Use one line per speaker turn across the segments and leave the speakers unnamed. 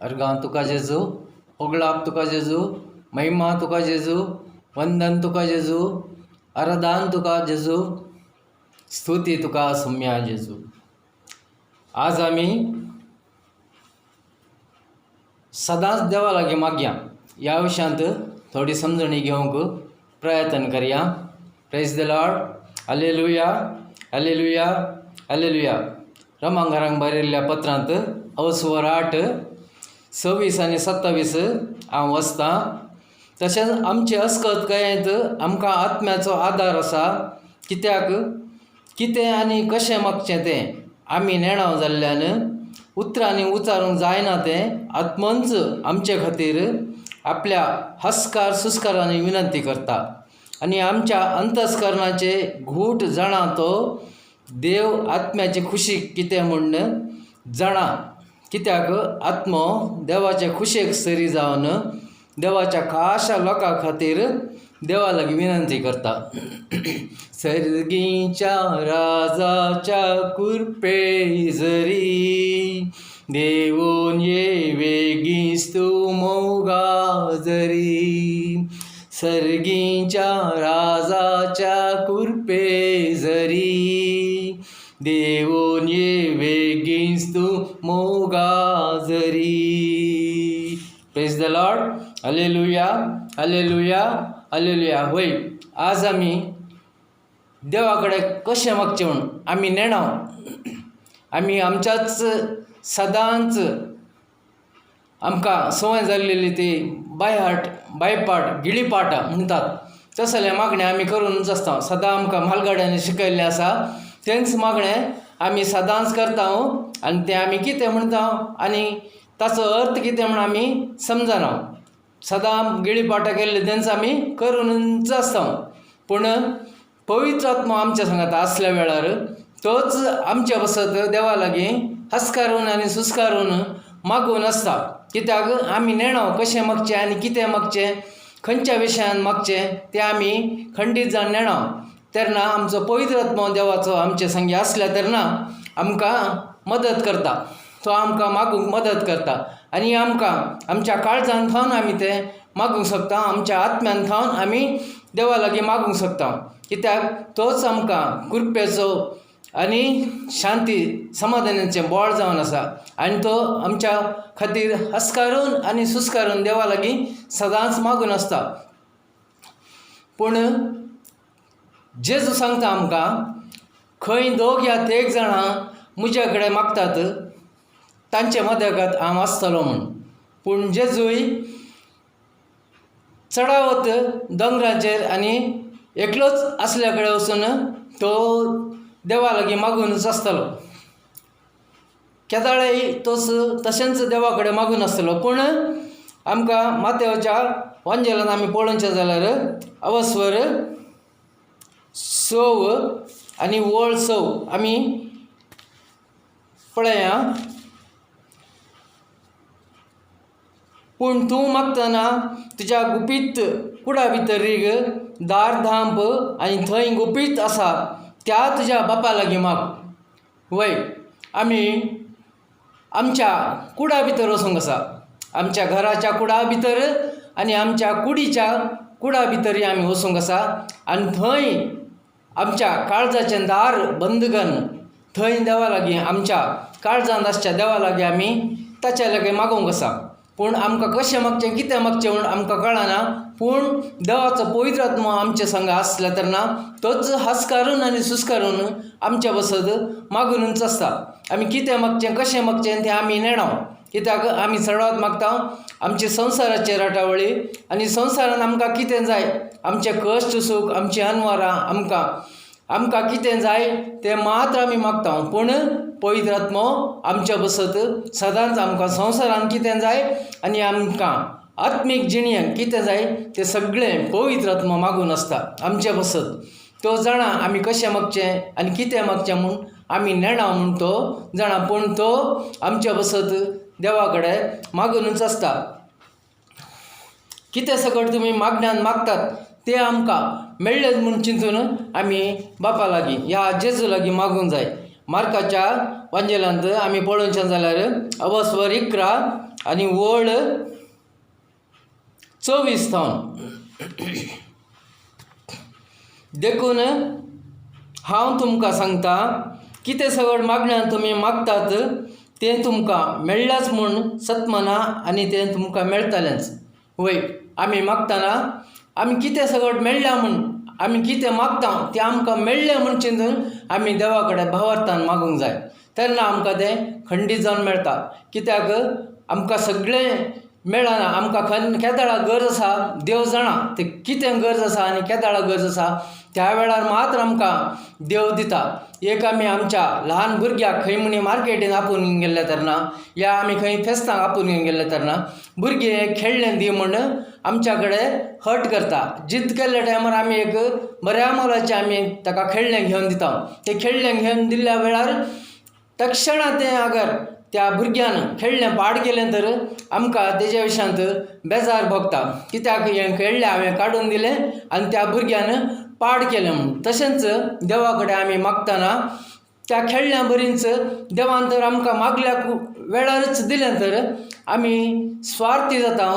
अर्गां तुका जेजू, होगळाप तुका जेजू, महिमा तुका जेजू, वंदन तुका जेजू, आराधन तुका जेजू, स्तुती तुका सुम्या जेजू. आज आमी सदांच देवा लागीं मागया ह्या विशयांत थोडी समजणी घेवंक प्रयत्न करया. Praise the Lord. Hallelujah, hallelujah, hallelujah. रोमांकारांक बरयल्ल्या पत्रांत अवस्वर 8 26 आनी 27 हांव वाचतां. तशेंच आमचे अस्कतकायेंत आमकां आत्म्याचो आदार आसा, कित्याक कितें आनी कशें मागचें तें आमी नेणाव जाल्ल्यान उतरांनी उचारूंक जायना तें आत्मोच आमचे खातीर आपल्या हस्कार सुस्कारांनी विनंती करता. आनी आमच्या अंतस्करणाचे घूट जाणा तो देव आत्म्याचे खुशीक कितें म्हूण जाणा, कित्याक आत्मो देवाचे खुशेक सरी जावन देवाच्या खाशा लोकां खातीर देवा लागीं विनंती करता. सर्गीच्या राजाच्या कृपे जरी देवून ये वेगींच तूं मोगा जरी, सर्गीच्या राजाच्या कृपे जरी देवून ये वेगींच तूं मोगा जरी. Praise the Lord. Hallelujah, hallelujah, hallelujah. होय, आज आमी देवा कडेन कशें मागचें म्हूण आमी नेणाव. आमी आमच्याच सदांच आमकां संवय जाल्लेली ती बाय हार्ट, बायपाट, गिळीपाट म्हणटात तसलें मागणें आमी करूनच आसता. सदां आमकां म्हालगड्यांनी शिकयल्लें आसा तेंच मागणें आमी सदांच करता आनी तें आमी कितें म्हणटा आनी ताचो अर्थ कितें म्हूण आमी समजना. सदां गिळीपाठां केल्ले तेंच आमी करूनच आसता. पूण पवित्र आत्मा आमच्या सांगात आसल्या वेळार तोच आमच्या पासत देवा लागीं हस्कारून आनी सुस्कारून मागून आसता. कित्याक आमी नेणाव कशें मागचें आनी कितें मागचें, खंयच्या विशयान मागचें तें आमी खंडीत जावन नेणाव. तेन्ना आमचो पवित्र आत्मो देवाचो आमचे संगी आसल्या तेन्ना आमकां मदत करता, तो आमकां मागूंक मदत करता आनी आमकां आमच्या काळजान थावन आमी तें मागूंक शकता, आमच्या आत्म्यान थावन आमी देवा लागीं मागूंक शकता. कित्याक तोच आमकां कृपेचो आनी शांती समाधानाचें बळ जावन आसा आनी तो आमच्या खातीर हस्कारून आनी सुस्कारून देवा लागीं सदांच मागून आसता. पूण जेजू सांगता आमकां, खंय दोग या तेग जाणां म्हज्या कडेन मागतात तांचे मदगत हांव आसतलो म्हूण. पूण जेजूय चडावत दोंगराचेर आनी एकलोच आसल्या कडेन वचून तो देवा लागीं मागूनच आसतालो. केदाळय तोच तशेंच देवा कडेन मागून आसतलो. पूण आमकां मातेवच्या वांजेलान आमी पळोवचें जाल्यार अवस्वर 6 आनी वळ 6 आमी पळया. पूण तूं मागतना तुज्या गुपीत कुडा भितर रीग, दार धांप आनी थंय गुपीत आसा त्या तुज्या बापा लागीं माग. वय, आमी आमच्या कुडा भितर वचूंक आसा, आमच्या घराच्या कुडा भितर आनी आमच्या कुडीच्या कुडा भितरय आमी वचूंक आसा आनी थंय आमच्या काळजाचें दार बंद करून थंय देवा लागीं आमच्या काळजांत आसच्या देवा लागीं आमी ताच्या लागीं मागूंक आसा. पूण आमकां कशें मागचें कितें मागचें म्हूण आमकां कळना. पूण देवाचो पवित्र आत्मो आमच्या संगा आसल्या तेन्ना तोच हस्कारून आनी सुस्कारून आमच्या बसत मागुनूच आसता. आमी कितें मागचें कशें मागचें तें आमी नेणाव, कित्याक आमी चडावत मागता आमचे संवसाराचे राटावळी आनी संवसारान आमकां कितें जाय, आमचें कश्ट सूख, आमचीं अनवरां, आमकां कितें जाय तें मात्र आमी मागता. पूण पवित्र आत्मो आमच्या बसत सदांच आमकां संवसारान कितें जाय आनी आमकां आत्मीक जिणेंत कितें जाय तें सगळें पवित्र आत्मो मागून आसता आमच्या बसत. तो जाणा आमी कशें मागचें आनी कितें मागचें म्हूण आमी नेणा म्हूण तो जाणा. पूण तो आमच्या बसत देवा कडेन मागुनूच आसता. कितें सकट तुमी मागण्यान मागतात तें आमकां मेळ्ळें म्हूण चिंतून आमी बापा लागीं ह्या जेजू लागीं मागूंक जाय. मार्काच्या वांजेलांत आमी पळोवचें जाल्यार अवस्वर 11 आनी वळ 24 थावन, देखून हांव तुमकां सांगता, कितें सगळ मागण्यान तुमी मागतात तें तुमकां मेळ्ळ्याच म्हूण सतमना आनी तें तुमकां मेळटलेंच. वय, आमी मागतना आमी कितें सगळें मेळ्ळ्या म्हूण आमी कितें मागता तें आमकां मेळ्ळें म्हूण चिंतून आमी देवा कडेन भावार्थान मागूंक जाय, तेन्ना आमकां तें खंडीत जावन मेळटा. कित्याक आमकां सगळें मेळना, आमकां केदळा गरज आसा देव जाणा तें कितें गरज आसा आनी केदळा गरज आसा त्या वेळार मात्र आमकां देव दिता. एक आमी आमच्या ल्हान भुरग्याक खंय म्हणी मार्केटीन आपोवन घेवन गेल्ले तेन्ना या आमी खंय फेस्तांक आपोवन घेवन गेल्ले तेन्ना भुरगें खेळ्ळें दी म्हूण आमच्या कडेन हट करता. जिद्द केल्ल्या टायमार आमी एक बऱ्या मोलाचें आमी ताका खेळणें घेवन दिता. तें खेळणें घेवन दिल्ल्या वेळार तक्षणा तें अगर त्या भुरग्यान खेळणें पाड केलें तर आमकां तेज्या विशयांत बेजार भोगता, कित्याक हें खेळणें हांवें काडून दिलें आनी त्या भुरग्यान पाड केलें म्हूण. तशेंच देवा कडेन आमी मागतना त्या खेळण्या बरींच देवान तर आमकां मागल्या वेळारच दिलें तर आमी स्वार्थी जाता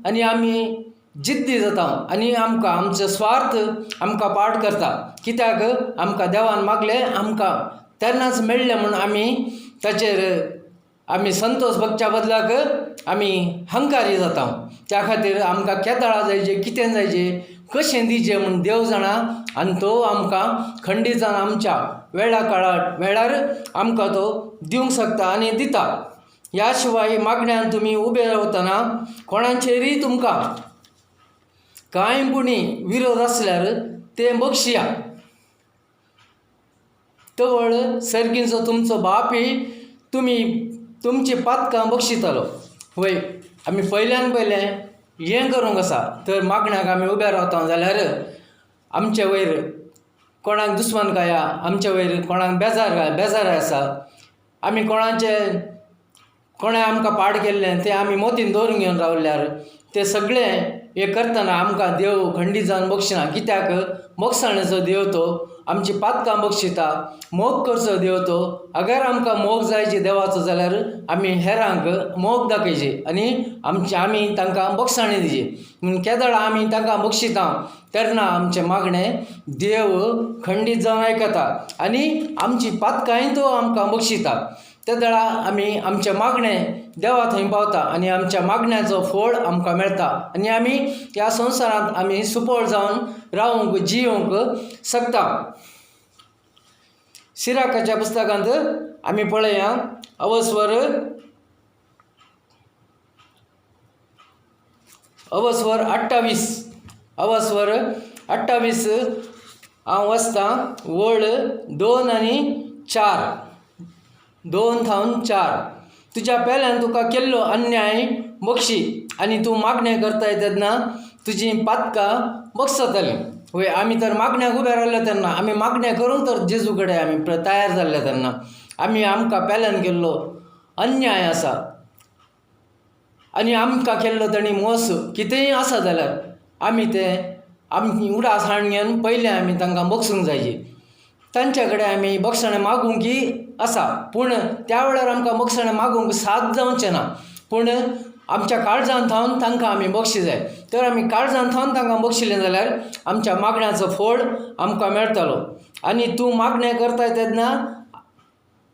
आनी आमी जिद्दी जाता आनी आमकां आमचो स्वार्थ आमकां पाड करता. कित्याक आमकां देवान मागलें आमकां तेन्नाच मेळ्ळें म्हूण आमी ताचेर आमी संतोश भोगच्या बदलाक आमी हंकारी जाता. त्या खातीर आमकां केदळा जायचे कितें जायचे कशें दिवचें म्हूण देव जाणा आनी तो आमकां खंडीत जावन आमच्या वेळा काळार वेळार आमकां तो दिवंक शकता आनी दिता. ह्या शिवाय मागण्यान तुमी उबे रावतना कोणाचेरूय तुमकां कांय पुणी विरोध आसल्यार तें बक्षया, तवळ सर्गीचो तुमचो बापूय तुमी तुमची पातकां बक्षितलो. वय, आमी पयल्यान पयलें हें करूंक आसा तर मागण्याक आमी उबे रावता जाल्यार आमचे वयर कोणाक दुस्मानकाय आहा, आमचे वयर कोणाक बेजार बेजार आसा, आमी कोणाचे कोणें आमकां पाड केल्लें तें आमी मोतीन दवरून घेवन रावल्यार तें सगळें हें करतना आमकां देव खंडीत जावन बक्षिना. कित्याक मोगसाणेचो देव तो आमची पातकां बक्षिता, मोग करचो देव तो. अगर आमकां मोग जायचे देवाचो जाल्यार आमी हेरांक मोग दाखयचे आनी आमचे आमी तांकां बक्षाणे दिवचे. पूण केदळा आमी तांकां बक्षिता तेन्ना आमचें मागणें देव खंडीत जावन आयकता आनी आमची पातकांय तो आमकां बक्षिता. त्या वेळार आमी आमचें मागणें देवा थंय पावता आनी आमच्या मागण्याचो फळ आमकां मेळटा आनी आमी ह्या संवसारांत आमी सुपळ जावन रावंक जियोवंक शकता. सिराकाच्या पुस्तकांत आमी पळया अवस्वर 28, अवस्वर 28 हांव वाचतां वळ 2 आनी 4, 2 थावन 4. तुज्या पेल्यान तुका केल्लो अन्याय बक्षी आनी तूं मागणें करताय तेन्ना तुजी पातकां बक्षतलीं. वय, आमी तर मागण्याक उबे रावले तेन्ना आमी मागणें करूंक तर जेजू कडेन आमी तयार जाल्ले तेन्ना आमी आमकां पेल्यान केल्लो अन्याय आसा आनी आमकां केल्लो ताणी मोस कितेंय आसा जाल्यार आमी तें आमी उडास हाडून घेवन पयलें आमी तांकां बक्षूंक जायचे. तांच्या कडेन आमी बक्षाणें मागूंक आसा, पूण त्या वेळार आमकां बक्षाणें मागूंक साथ जावचें ना, पूण आमच्या काळजान थावन तांकां आमी बक्षी जाय. तर आमी काळजान थावन तांकां बक्षिलें जाल्यार आमच्या मागण्याचो फळ आमकां मेळटलो. आनी तूं मागणें करताय तेन्ना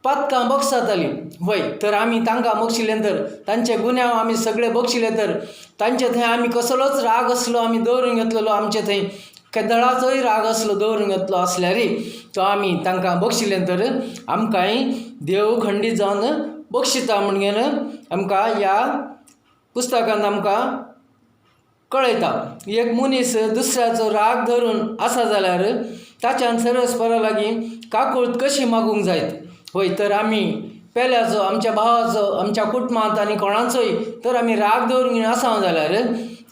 पातकां बक्षातालीं. वय, तर आमी तांकां बक्षिलें तर तांचे गुन्यांव आमी सगळे बक्षिले तर तांचे थंय आमी कसलोच राग आसलो आमी दवरून घेतलेलो, आमचे थंय केदळाचोय राग आसलो दवरून घेतलो आसल्यारय तो आमी तांकां बक्षिलें तर आमकांय देव खंडीत जावन बक्षिता म्हण घेवन आमकां ह्या पुस्तकांत आमकां कळयता. एक मनीस दुसऱ्याचो राग धरून आसा जाल्यार ताच्यान सर्वेस्परा लागीं काकूळत कशी मागूंक जायत. हय, तर आमी पेल्याचो आमच्या भावाचो आमच्या कुटुंबांत आनी कोणाचोय तर आमी राग दवरून घेवन आसा जाल्यार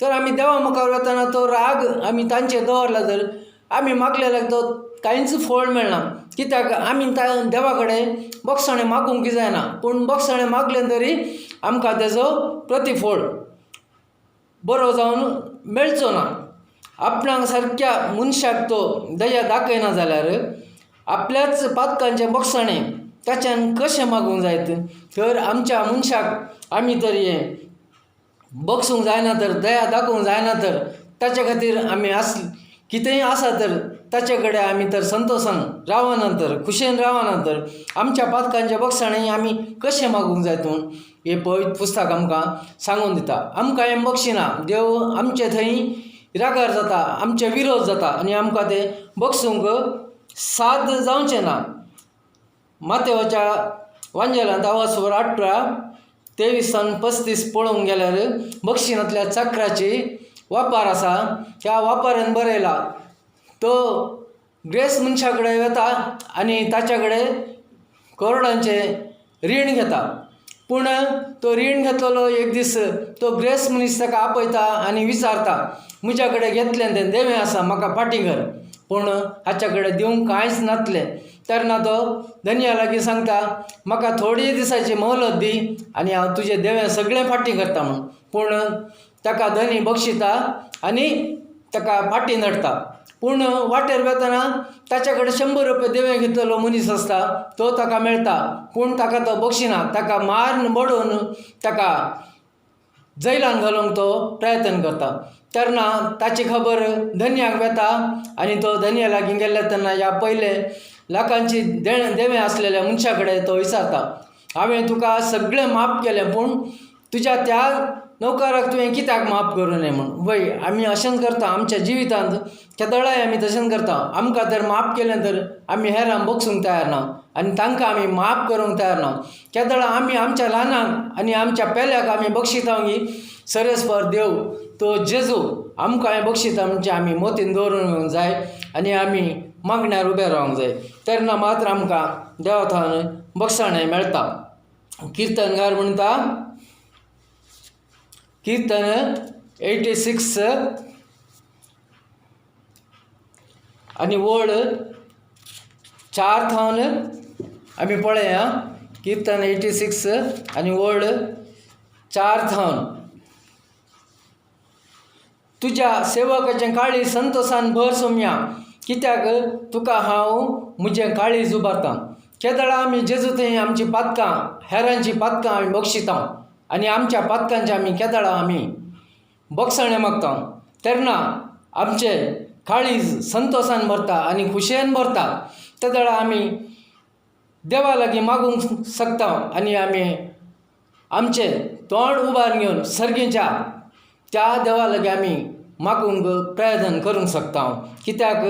तर आमी देवा मुखार वतना तो राग आमी तांचेर दवरला तर आमी मागले जाल्यार तो कांयच फळ मेळना. कित्याक आमी देवा कडेन बक्षाणें मागूंक जायना, पूण बक्षाणें मागलें तरी आमकां तेजो प्रतिफळ बरो जावन मेळचो ना. आपणाक सारक्या मनशाक तो दया दाखयना जाल्यार आपल्याच पातकांचें बक्षाणें ताच्यान कशें मागूंक जायत तर आमच्या मनशाक आमी तर हें बगसूंक जायना तर दया दाखोवंक जायना तर ताच्या खातीर आमी आस कितेंय आसा तर ताचे कडेन आमी तर संतोसान रावना तर खुशयेन रावना तर आमच्या पातकांच्या बक्षाणे आमी कशें मागूंक जाय म्हूण हें पवित्र पुस्तक आमकां सांगून दिता. आमकां हें बक्षिना देव आमचे थंय रागार जाता, आमचे विरोध जाता आनी आमकां तें बगसूंक साद जावचें ना. मातेवाच्या वांजेलांत आवासवर 18 23 सावन 35 पळोवंक गेल्यार बक्षिणांतल्या चक्राची वापर आसा. त्या वापरान बरयला तो ग्रेस मनशा कडेन वता आनी ताच्या कडेन करोडांचें रीण घेता. पूण तो रीण घेतलेलो एक दीस तो ग्रेस मनीस ताका आपयता आनी विचारता म्हज्या कडेन घेतलें तें देवें आसा म्हाका फाटीं कर. पूण हाच्या कडेन दिवंक कांयच नासलें. तेन्ना तो धनया लागीं सांगता म्हाका थोडी दिसाची मोहलत दी आनी हांव तुजें देवें सगळें फाटीं करता म्हूण. पूण ताका धनी बक्षिता आनी ताका फाटीं धाडटा. पूण वाटेर वतना ताच्या कडेन 100 रुपया देवें घेतलेलो मनीस आसता तो ताका मेळटा. पूण ताका तो बक्षिना, ताका मारून बडोवन ताका जैलान घालूंक तो प्रयत्न करता. तेन्ना ताची खबर धनयाक वता आनी तो धनया लागीं गेल्ले तेन्ना ह्या पयले लाखांची देवें आसलेल्या मनशा कडेन तो विचारता हांवें तुका सगळें माफ केलें पूण तुज्या त्या नोकराक तुवें कित्याक माफ करूं नये म्हूण. वय आमी अशेंच करता आमच्या जिवितांत केदळाय आमी तशेंच करता. आमकां जर माफ केलें तर आमी हेरांक बगसूंक तयार ना आनी तांकां आमी माफ करूंक तयार ना. केदळा आमी आमच्या ल्हानांक आनी आमच्या पेल्याक आमी बक्षिता की सरेस्पर देव तो जेजू आमकां बक्षिता म्हणजे आमी मोतीन दवरूंक जाय आनी आमी मागण्यार उबे रावंक जाय. तेन्ना मात्र आमकां देवा थावन बक्षाणें मेळटा. किर्तनगार म्हणटा किर्तन 86 आनी वळ 4 थावन आमी पळया. किर्तन 86 आनी वळ 4 थावन तुज्या सेवकाचें काळीज संतोसान भर सोम्या कित्याक तुका हांव म्हजें काळीज उबारतां. केदळा आमी जेजू थंय आमची पातकां हेरांची पातकां आमी बक्षिता आनी आमच्या पातकांचे आमी केदळा आमी बक्षाणें मागता तेन्ना आमचें काळीज संतोसान भरता आनी खुशयेन भरता. तेदळा आमी देवा लागीं मागूंक शकता आनी आमी आमचें तोंड उबार घेवन सर्गीच्या त्या देवा लागीं आमी मागूंक प्रयत्न करूंक शकता. कित्याक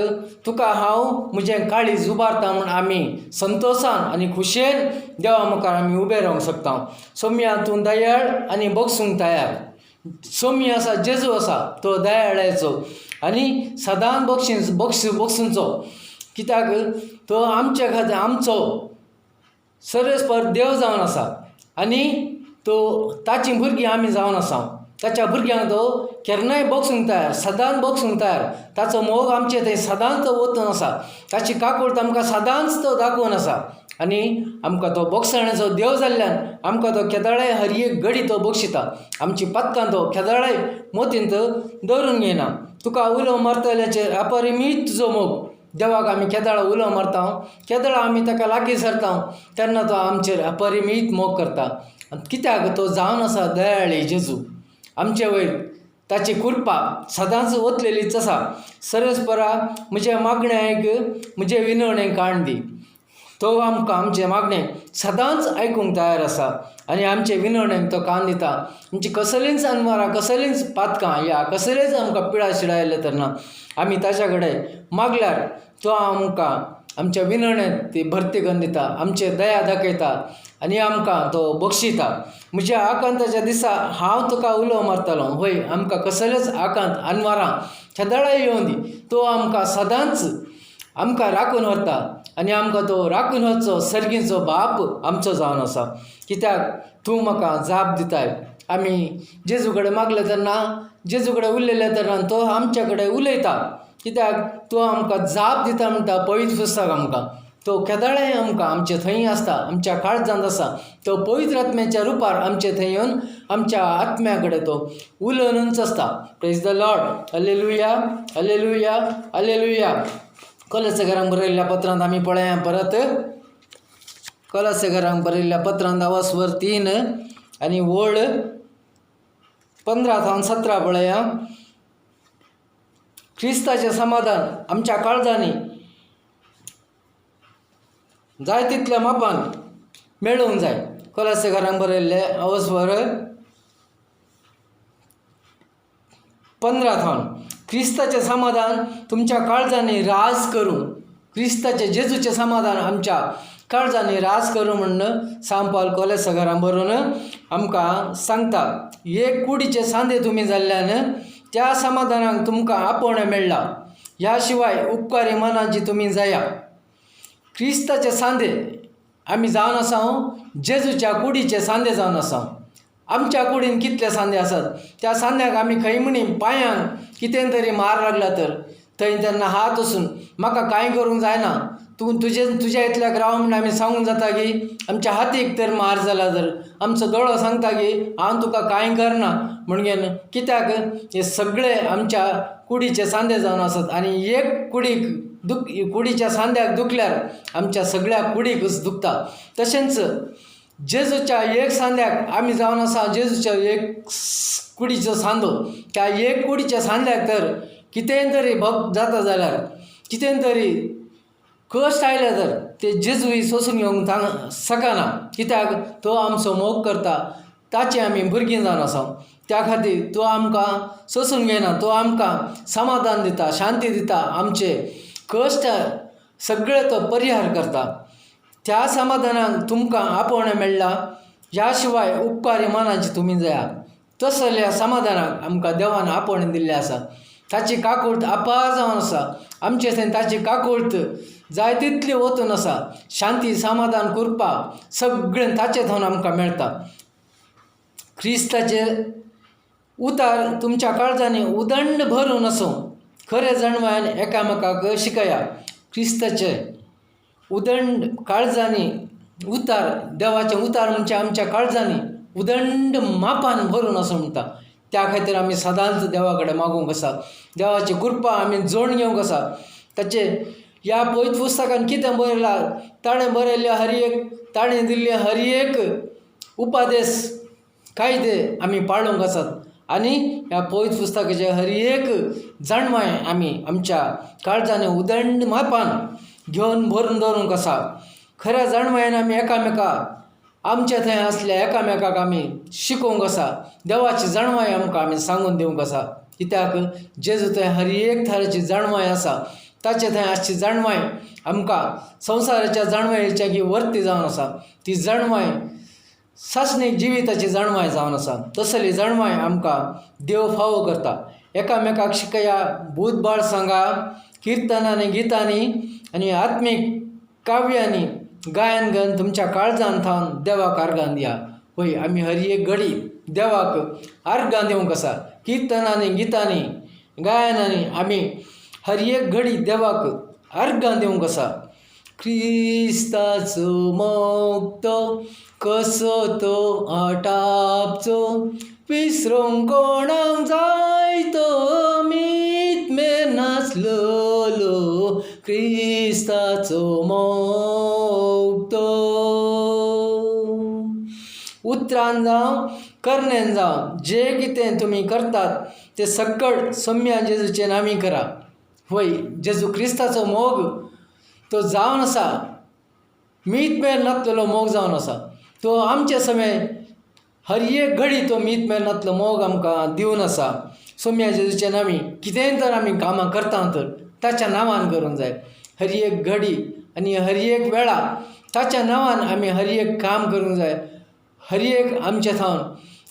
तुका हांव म्हजें काळीज उबारता म्हूण आमी संतोसान आनी खुशयेन देवा मुखार आमी उबे रावंक शकता. सोम्या तूं दयाळ आनी बगसूंक तयार. सोमी आसा जेजू आसा तो दयाळाचो आनी सदांच बक्षीस बक्स बक्षुंचो कित्याक तो आमच्या खातीर आमचो सर्वेस्पर देव जावन आसा आनी तो ताचीं भुरगीं आमी जावन आसा. ताच्या भुरग्यांक तो केन्नाय बगसूंक तयार, सदांच बगसूंक तयार. ताचो मोग आमचे थंय सदांच तो वतून आसा. ताची काकूळट आमकां सदांच तो दाखोवन आसा आनी आमकां तो बक्षाण्याचो देव जाल्ल्यान आमकां तो केदळाय हर एक घडी तो बक्षिता. आमची पातकां तो केदळाय मोतींत दवरून घेयना. तुका उलो मारतल्याचेर अपरिमीत तुजो मोग. देवाक आमी केदळा उलो मारता, केदळा आमी ताका लागीं सरता तेन्ना तो आमचेर अपरिमीत मोग करता. कित्याक तो जावन आसा दयाळी जेजू. आमचे वयर ताची कृपा सदांच वतलेलीच आसा. सरस्परा म्हजें मागणें आयक, म्हजें विनवणें काण दी. तो आमकां आमचें मागणें सदांच आयकूंक तयार आसा आनी आमचे विनवणेक तो कान दिता. आमची कसलींच अनवारां, कसलींच पातकां या कसलेच आमकां पिडा शिडायले तेन्ना आमी ताच्या कडेन मागल्यार तो आमकां आमच्या विनवणेंत ती भरती करून दिता, आमचे दया दाखयता आनी आमकां तो बक्षिता. म्हज्या आकांताच्या दिसा हांव तुका उलो मारतलो. वय आमकां कसलेच आकांत अनवारां केदळाय येवं दी तो आमकां सदांच आमकां राखून व्हरता आनी आमकां तो राखून व्हरचो सर्गीचो बाप आमचो जावन आसा. कित्याक तूं म्हाका जाप दिताय. आमी जेजू कडेन मागले तेन्ना, जेजू कडेन उलयले तेन्ना तो आमच्या कडेन उलयता. कित्याक तो आमकां जाप दिता म्हणटा पवित्र पुस्तक आमकां. तो केदळाय आमकां आमचे थंय आसता, आमच्या काळजांत आसा. तो पवित्र आत्म्याच्या रुपार आमचे थंय येवन आमच्या आत्म्या कडेन तो उलोवनूच आसता. Praise the lord. Hallelujah, hallelujah, hallelujah. कोलोसकरांक बरयल्ल्या पत्रांत आमी पळया परत. कोलासेकारांक बरयल्ल्या पत्रांत अवस्वर 3 आनी ओळ 15 थावन 17 पळया. क्रिस्ताचें समाधान आमच्या काळजांनी जाय तितल्या मापान मेळूंक जाय. कोलासेकारांक बरयल्ले अवस्वर 15 थावन क्रिस्ताचें समाधान तुमच्या काळजांनी राज करूं, क्रिस्ताचें जेजूचें समाधान आमच्या काळजांनी राज करूं म्हण्ण सांत पावल कोलेसकारां बरोवन आमकां सांगता. एक कुडीचे सांदे तुमी जाल्ल्यान त्या समाधानाक तुमकां आपोवणें मेळ्ळां. ह्या शिवाय उपकारी मनाची तुमी जाया. क्रिस्ताचे सांदे आमी जावन आसा, जेजूच्या कुडीचे सांदे जावन आसा. आमच्या कुडीन कितले सांदे आसात, त्या सांद्याक आमी खंय म्हणी पांयांक कितें तरी मार लागला तर थंय तेन्ना हात वसून म्हाका कांय करूंक जायना, तूं तुजे तुज्या इतल्याक राव म्हण आमी सांगूंक जाता की आमच्या हातीक तर मार जाला तर आमचो दोळो सांगता की हांव तुका कांय करना म्हणगेन. कित्याक हे सगळे आमच्या कुडीचे सांदे जावन आसात आनी एक कुडीक कुडीच्या सांद्याक दुखल्यार आमच्या सगळ्या कुडीकच दुखता. तशेंच जेजूच्या एक सांद्याक आमी जावन आसा, जेजूच्या एक कुडीचो सांदो, त्या एक कुडीच्या सांद्याक तर कितेंय तरी भक्त जाता जाल्यार कितें तरी कश्ट आयले तर ते जेजूय सोंसून घेवंक शकना. कित्याक तो आमचो मोग करता, ताची आमी भुरगीं जावन आसा. त्या खातीर तो आमकां सोंसून घेयना, तो आमकां समाधान दिता, शांती दिता, आमचे कश्ट सगळे तो परिहार करता. त्या समाधानाक तुमकां आपोवणें मेळ्ळां. ह्या शिवाय उपकारी मनाची तुमी जाया. तसल्या समाधानाक आमकां देवान आपोवणें दिल्लें आसा. ताची काकूळट अपार जावन आसा. आमचे थंय ताची काकूळट जाय तितली वतून आसा. शांती समाधान कृपा सगळें ताचे थंय आमकां मेळटा. क्रिस्ताचे उतार तुमच्या काळजांनी उदंड भरून आसूं, खरें जाणवायन एकामेकाक शिकया. क्रिस्ताचे उदंड काळजांनी उतार, देवाचें उतार म्हणजे आमच्या काळजांनी उदंड मापान भरून आसूं म्हणटा. त्या खातीर आमी सदांच देवा कडेन मागूंक आसा, देवाची कृपा आमी जोड घेवंक आसा. ताचे ह्या पवित्र पुस्तकान कितें बरयलां, ताणें बरयल्ले हर एक, ताणें दिल्ले हर एक उपादेस कायदे आमी पाळूंक आसात आनी ह्या पवित्र पुस्तकाचे हर एक जाणवाय आमी आमच्या काळजांनी उदंड मापान घेवन भरून दवरूंक आसा. खऱ्या जाणवायेन आमी एकामेका आमच्या थंय आसल्या एकामेकाक आमी शिकोवंक आसा. देवाची जाणवाय आमकां आमी सांगून दिवंक आसा. कित्याक जेजू थंय हर एक थराची जाणवाय आसा. ताचे थंय आसची जाणवाय आमकां संवसाराच्या जाणवायेच्या की वर्ती जावन आसा. ती जाणवाय सासणीक जिविताची जाणवाय जावन आसा. तसली जाणवाय आमकां देव फावो करता. एकामेकाक शिकया, बूद बाळ सांगा, किर्तनांनी, गितांनी आनी आत्मीक काव्यांनी गायन गावन तुमच्या काळजान थावन देवाक आर्गां दिया. हय, आमी हर एक घडी देवाक आर्गां दिवंक आसा. किर्तनांनी, गितांनी, गायनांनी आमी हर एक घडी देवाक आर्गां दिवंक आसा. क्रिस्ताचो मोग तो कसो तो आटापचो, विसरूंक कोणाक जायतो मीत मेर नासलोलो क्रिस्ताचो मोग तो. उतरान जावं करणेन जावं जें कितें तुमी करतात तें सक्कड सम्या जेजूचे नामी करा. वय, जेजू क्रिस्ताचो मोग तो जावन आसा, मीत मेर नासलेलो मोग जावन आसा. तो आमचे समय हर एक घडी तो मीत मेर नासलो मोग आमकां दिवन आसा. सोम्या जेजूचे नामी कितेंय तर आमी कामां करता तर ताच्या नांवान करूंक जाय. हर एक घडी आनी हर एक वेळा ताच्या नांवान आमी हर एक काम करूंक जाय. हर एक आमचे थावन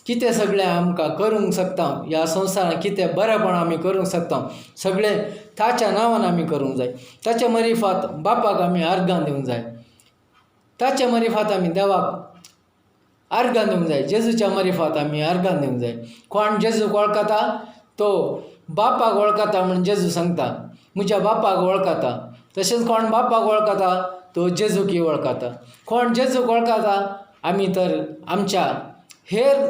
कितें सगळें आमकां करूंक शकता, ह्या संवसारांत कितें बरेंपण आमी करूंक शकता, सगळें ताच्या नांवान आमी करूंक जाय. ताच्या मरिफात बापाक आमी आर्गां दिवंक जाय. ताच्या मरिफात आमी देवाक आर्गां दिवंक जाय. जेजूच्या मरिफात आमी आर्गां दिवंक जाय. कोण जेजूक वळखता तो बापाक वळखता म्हूण जेजू सांगता, म्हज्या बापाक वळखता. तशेंच कोण बापाक वळखता तो जेजूकी वळखता. कोण जेजूक वळखता आमी तर आमच्या हेर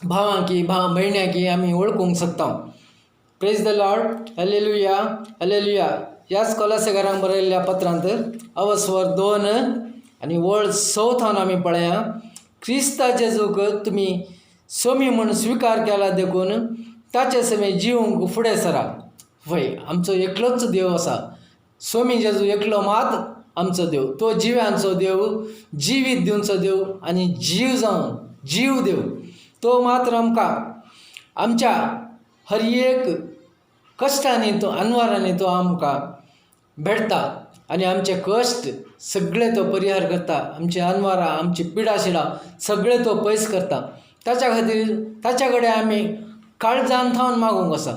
भावांकी भाव भयण्याकी आमी वळखूंक शकता. Praise the Lord, hallelujah, hallelujah. ह्याच कोलासेकारांक बरयल्ल्या पत्रांत अवस्वर 2 आनी वळ स थावन आमी पळया, क्रिस्ता जेजूक तुमी सोमी म्हूण स्विकार केला देखून ताचे समें जिवंक फुडें सरा. वय, आमचो एकलोच देव आसा, सोमी जेजू एकलो मात आमचो देव. तो जिव्यांचो देव, जिवीत दिवचो देव आनी जीव जावन जीव देव. तो मात्र आमकां आमच्या हर एक कश्टांनी तो अनवारांनी तो आमकां भेटता आनी आमचे कश्ट सगळे तो परिहार करता. आमचे अनवारां, आमची पिडाशिडां सगळे तो पयस करता. ताच्या खातीर ताच्या कडेन आमी काळजान थावन मागूंक आसा,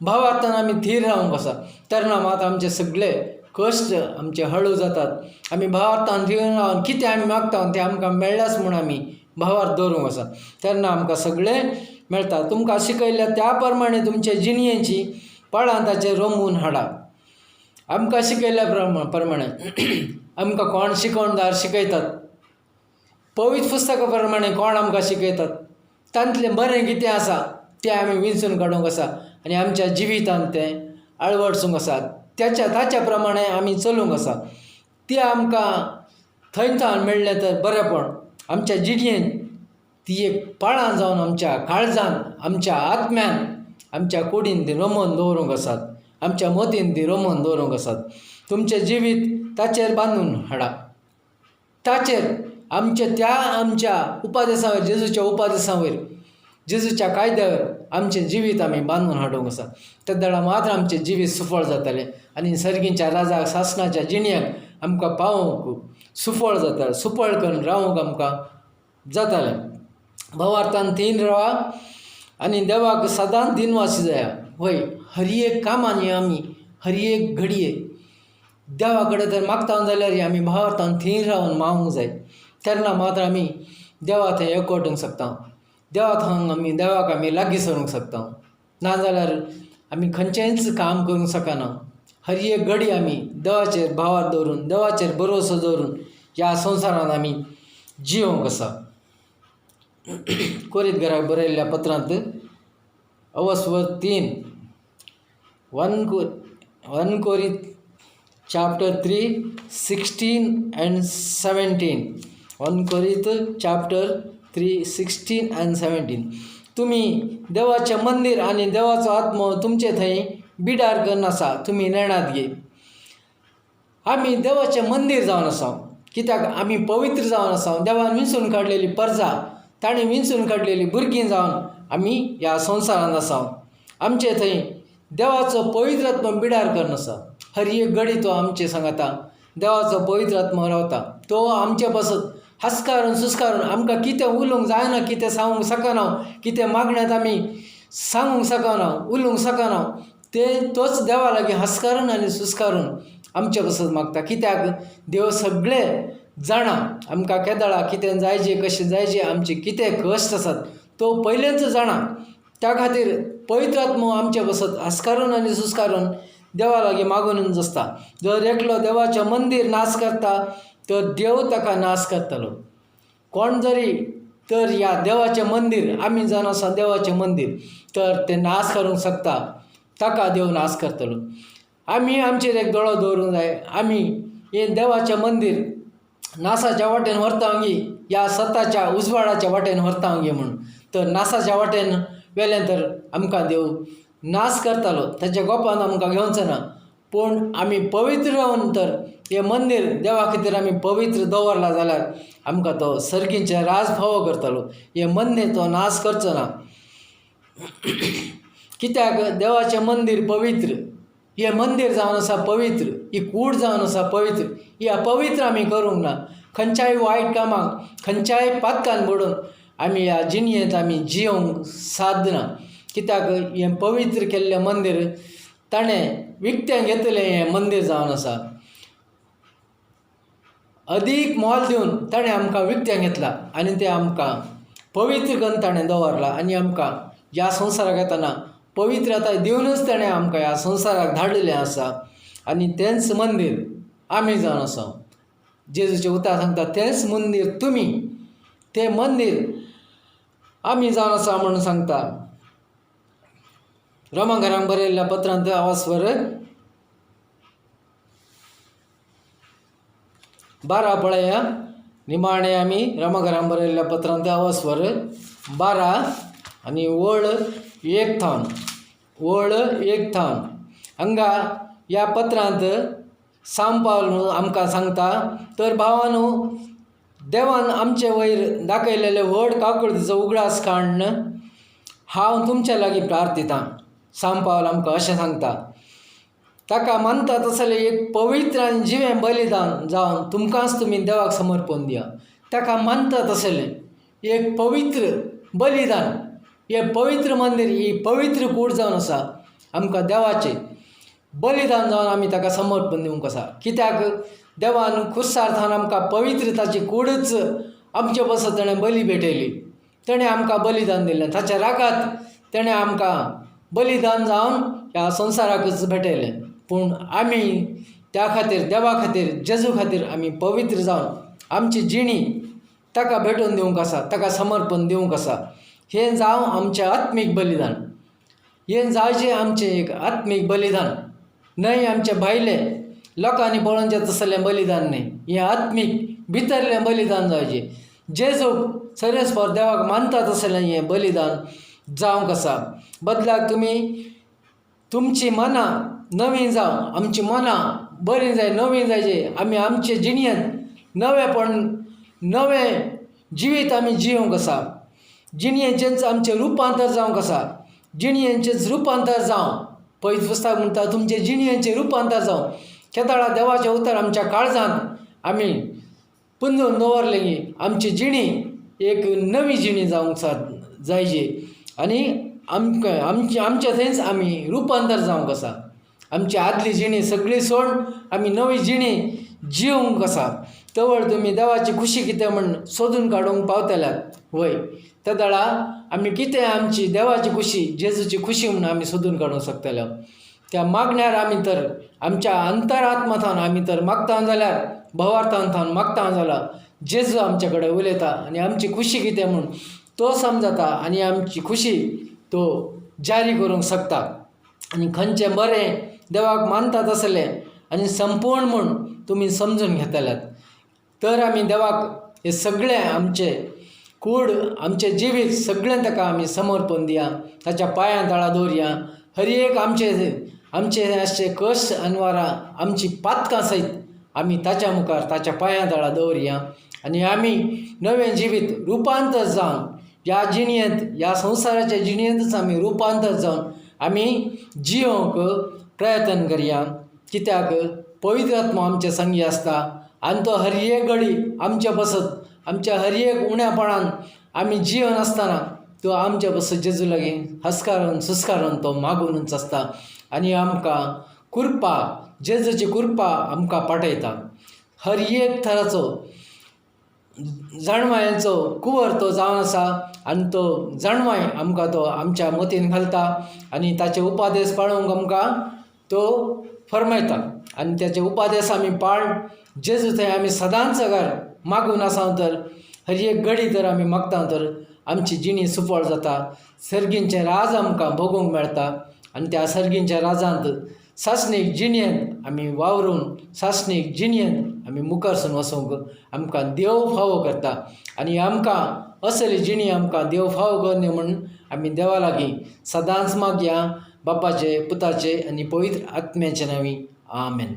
भावार्थान आमी थीर रावंक आसा. तेन्ना मात आमचे सगळे कश्ट आमचे हळू जातात. आमी भावार्थान थीर रावन कितें आमी मागता तें आमकां मेळ्ळ्याच म्हूण आमी भावार्थ दवरूंक आसा, तेन्ना आमकां सगळें मेळटा. तुमकां शिकयल्ल्या त्या प्रमाणे तुमचे जिणयेची पाळां ताचेर रोमून हाडा. आमकां शिकयल्ल्या प्रमाणे आमकां कोण शिकवणदार शिकयतात, पवित्र पुस्तका प्रमाणे कोण आमकां शिकयतात, तांतलें बरें कितें आसा तें आमी विंचून काडूंक आसा आनी आमच्या जिवितांत तें अळवडसूंक आसा. ताच्या प्रमाणे आमी चलूंक आसा. तें आमकां थंय थावन मेळ्ळें तर बरेंपण आमच्या जिणयेन ती एक पाळां जावन आमच्या काळजान, आमच्या आत्म्यान, आमच्या कुडीन ती रोमून दवरूंक आसात, आमच्या मतीन ती रोमून दवरूंक आसात. तुमचें जिवीत ताचेर बांदून हाडा. ताचेर आमच्या त्या आमच्या उपादेसां वयर, जेजूच्या उपादेसां वयर, जेजूच्या कायद्यावर आमचें जिवीत आमी बांदून हाडूंक आसा. तेदळा मात्र आमचें जिवीत सुफळ जातलें आनी सर्गीच्या राजा सासणाच्या जिणयाक आमकां पावोवंक सुफळ जाता, सुफळ करून रावंक आमकां जातालें. भावार्थान थीर रावा आनी देवाक सदांच दिनवासी जाया. वय, हर एक कामांनी आमी हर एक घडये देवा कडेन जर मागता जाल्यार आमी भावार्थान थीर रावन मागूंक जाय. तेन्ना मात्र आमी देवा थंय एकवटूंक शकता, देवा थंय आमी देवाक आमी लागीं सरूंक शकता. नाजाल्यार आमी खंयचेंच काम करूंक शकना. हर एक घडी आमी देवाचेर भावार्थ दवरून, देवाचेर भरोसो दवरून ह्या संवसारांत आमी जियोंक आसा. कोरीत घराक बरयल्ल्या पत्रांत अवस्वर 3, 1 कोरीत chapter 3, 16 and 17. 1 कोरीत chapter 3, 16 and 17. तुमी देवाचें मंदीर आनी देवाचो आत्मो तुमचे थंय बिडार करून आसा, तुमी नेणात घे. आमी देवाचें मंदीर जावन आसा, कित्याक आमी पवित्र जावन आसा. देवान विंचून काडलेली परजा, ताणें विंचून काडलेली भुरगीं जावन आमी ह्या संवसारांत आसा. आमचे थंय देवाचो पवित्र आत्मो बिडार करून आसा. हर एक घडी तो आमचे सांगाता देवाचो पवित्र आत्मो रावता. तो आमचे पासत हस्कारून सुस्कारून आमकां कितें उलोवंक जायना, कितें सांगूंक शकना, कितें मागण्यांत आमी सांगूंक शकना, उलोवंक शकना, तें तोच देवा लागीं हस्कारून आनी सुस्कारून आमचे पासत मागता. कित्याक देव सगळे जाणा आमकां केदळा कितें जायचे, कशें जायचे, आमचे कितें कश्ट आसात तो पयलेंच जाणा. त्या खातीर पवित्र आत्मो आमचे पासत हस्कारून आनी सुस्कारून देवा लागीं मागूनच आसता. जर एकलो देवाचें मंदीर नाश करता तर देव ताका नाश करतलो. कोण जरी तर ह्या देवाचें मंदीर आमी जावन आसा देवाचें मंदीर, तर तें नाश करूंक शकता, ताका देव नाश करतलो. आमी आमचेर एक दोळो दवरूंक जाय. आमी हें देवाचें मंदीर नासाच्या वाटेन व्हरता गी, ह्या सताच्या उजवाडाच्या वाटेन व्हरता गी म्हूण, तर नासाच्या वाटेन वेलें तर आमकां देव नाश करतालो, ताच्या गोपान आमकां घेवचो ना. पूण आमी पवित्र रावन तर हें मंदीर देवा खातीर आमी पवित्र दवरला जाल्यार आमकां तो सर्गीचें राज फावो करतलो. हें मंदीर तो नाश करचो ना. कित्याक देवाचें मंदीर पवित्र, हें मंदीर जावन आसा पवित्र, ही कूड जावन आसा पवित्र. ही अपवित्र आमी करूंक ना. खंयच्याय वायट कामाक, खंयच्याय पातकान बुडून आमी ह्या जिणयेंत आमी जियोंक सादना. कित्याक हें पवित्र केल्लें मंदीर ताणें विकतें घेतलें हें मंदीर जावन आसा. अदीक मोल दिवन ताणें आमकां विकतें घेतलां आनी तें आमकां पवित्र करून ताणें दवरलां आनी आमकां ह्या संवसाराक येतना पवित्रताय दिवनूच ताणें आमकां ह्या संवसाराक धाडिल्लें आसा. आनी तेंच मंदीर आमी जावन आसा. जेजूचें उतर सांगता तेंच मंदीर तुमी, तें मंदीर आमी जावन आसा म्हणून सांगता. रोमांकारांक बरयल्ल्या पत्रांत आवास्वर 12 पळया. निमाणें आमी रोमाकरांक बरयल्ल्या पत्रांत अवस्वर 12 आनी वळ 1 थावन, वळ 1 थावन हांगा ह्या पत्रांत सांत पावल आमकां सांगता, तर भावांनो, देवान आमचे वयर दाखयलेले व्हड काकुळटीचो उगडास काडून हांव तुमच्या लागीं प्रार्थितां. सांत पावल आमकां अशें सांगता, ताका मानता तसलें एक पवित्र आनी जिवें बलिदान जावन तुमकांच तुमी देवाक समर्पण दिया. ताका मानता तसलें एक पवित्र बलिदान, हें पवित्र मंदीर, ही पवित्र कूड जावन आसा, आमकां देवाचें बलिदान जावन आमी ताका समर्पण दिवंक आसा. कित्याक देवान खुरसार जावन आमकां पवित्र ताची कूडच आमचे पासत ताणें बली भेटयली, ताणें आमकां बलिदान दिलें. ताच्या रागांत ताणें आमकां बलिदान जावन ह्या संवसाराकच भेटयलें. पूण आमी त्या खातीर, देवा खातीर, जेजू खातीर आमी पवित्र जावन आमची जिणी ताका भेटोवन दिवंक आसा, ताका समर्पण दिवंक आसा. हें जावं आमचें आत्मीक बलिदान, हें जावचें आमचें एक आत्मीक बलिदान, न्हय आमचें भायलें लोकांनी पळोवचें तसलें बलिदान न्हय. हें आत्मीक भितरलें बलिदान जावचें, जेजू सरेस्पर देवाक मानता तसलें हें बलिदान जावंक आसा. बदलाक तुमी तुमची मनां नवीं जावं, आमची मनां बरीं जाय, नवीं जायची, आमी आमचे जिणयेंत नवेंपण, नवें जिवीत आमी जियोंक आसा. जिणयेचेंच आमचें रुपांतर जावंक आसा, जिणयेचेंच रुपांतर जावं. पवित्र पुस्तक म्हणटा तुमचें जिणयेचें रुपांतर जावं. केदळा देवाचें उतर आमच्या काळजांत आमी पुंजोवन दवरलें की आमची जिणी एक नवी जिणी जावंक जायची आनी आमकां आमचे आमच्या थंयच आमी रुपांतर जावंक आसा. आमची आदली जिणी सगळी सोड आमी नवी जिणी जिवंक आसा. तवळ तुमी देवाची खुशी कितें म्हण सोदून काडूंक पावतल्यात वय. त्या दळा आमी कितें आमची देवाची खुशी, जेजूची खुशी म्हूण आमी सोदून काडूंक शकतले. त्या मागण्यार आमी तर आमच्या अंतरात्मा थावन आमी तर मागता जाल्यार, भवार्थान थावन मागता जाल्यार जेजू आमचे कडेन उलयता आनी आमची खुशी कितें म्हूण तो समजता आनी आमची खुशी तो जारी करूंक शकता. आनी खंयचें बरें देवाक मानता तसलें आनी संपूर्ण म्हूण तुमी समजून घेतल्यात. तर आमी देवाक हे सगळें आमचें कूड, आमचें जिवीत सगळें ताका आमी समर्पण दिया, ताच्या पांयां तळा दवरया. हर एक आमचे आमचे आसचे कश्ट अनवारां, आमची पातकां सयत आमी ताच्या मुखार ताच्या पांयां तळा दवरया आनी आमी नवें जिवीत रुपांतर जावन ह्या जिणयेंत, ह्या संवसाराच्या जिणयेंतच आमी रुपांतर जावन आमी जियोंक प्रयत्न करया. कित्याक पवित्र आत्मा आमचे संगी आसता आनी तो हर एक घडी आमच्या पासत, आमच्या हर एक उण्यापणान आमी जिवन आसतना तो आमच्या पासत जेजू लागीं हस्कारून सुस्कारून तो मागुनूच आसता आनी आमकां कृपा, जेजूची कृपा आमकां पाठयता. हर एक थराचो जाणवायेचो कुंवर तो जावन आसा आनी तो जाणवाय आमकां तो आमच्या मतीन घालता आनी ताचे उपादेस पाळूंक आमकां तो फर्मायता आनी ताचे उपादेस आमी पाळ जेजू थंय आमी सदांच अगर मागून आसा तर हर एक घडी तर आमी मागता तर आमची जिणी सुफळ जाता. सर्गींचें राज आमकां भोगूंक मेळटा आनी त्या सर्गींच्या राजांत सासणीक जिणयेंत आमी वावरून सासणीक जिणयेंत आमी मुखार सून वचूंक आमकां देव फावो करता आनी आमकां असली जिणी आमकां देव फावो करनी म्हूण आमी देवा लागीं सदांच मागया. बापाचे, पुताचे आनी पवित्र आत्म्याचे नांवी, आमेन.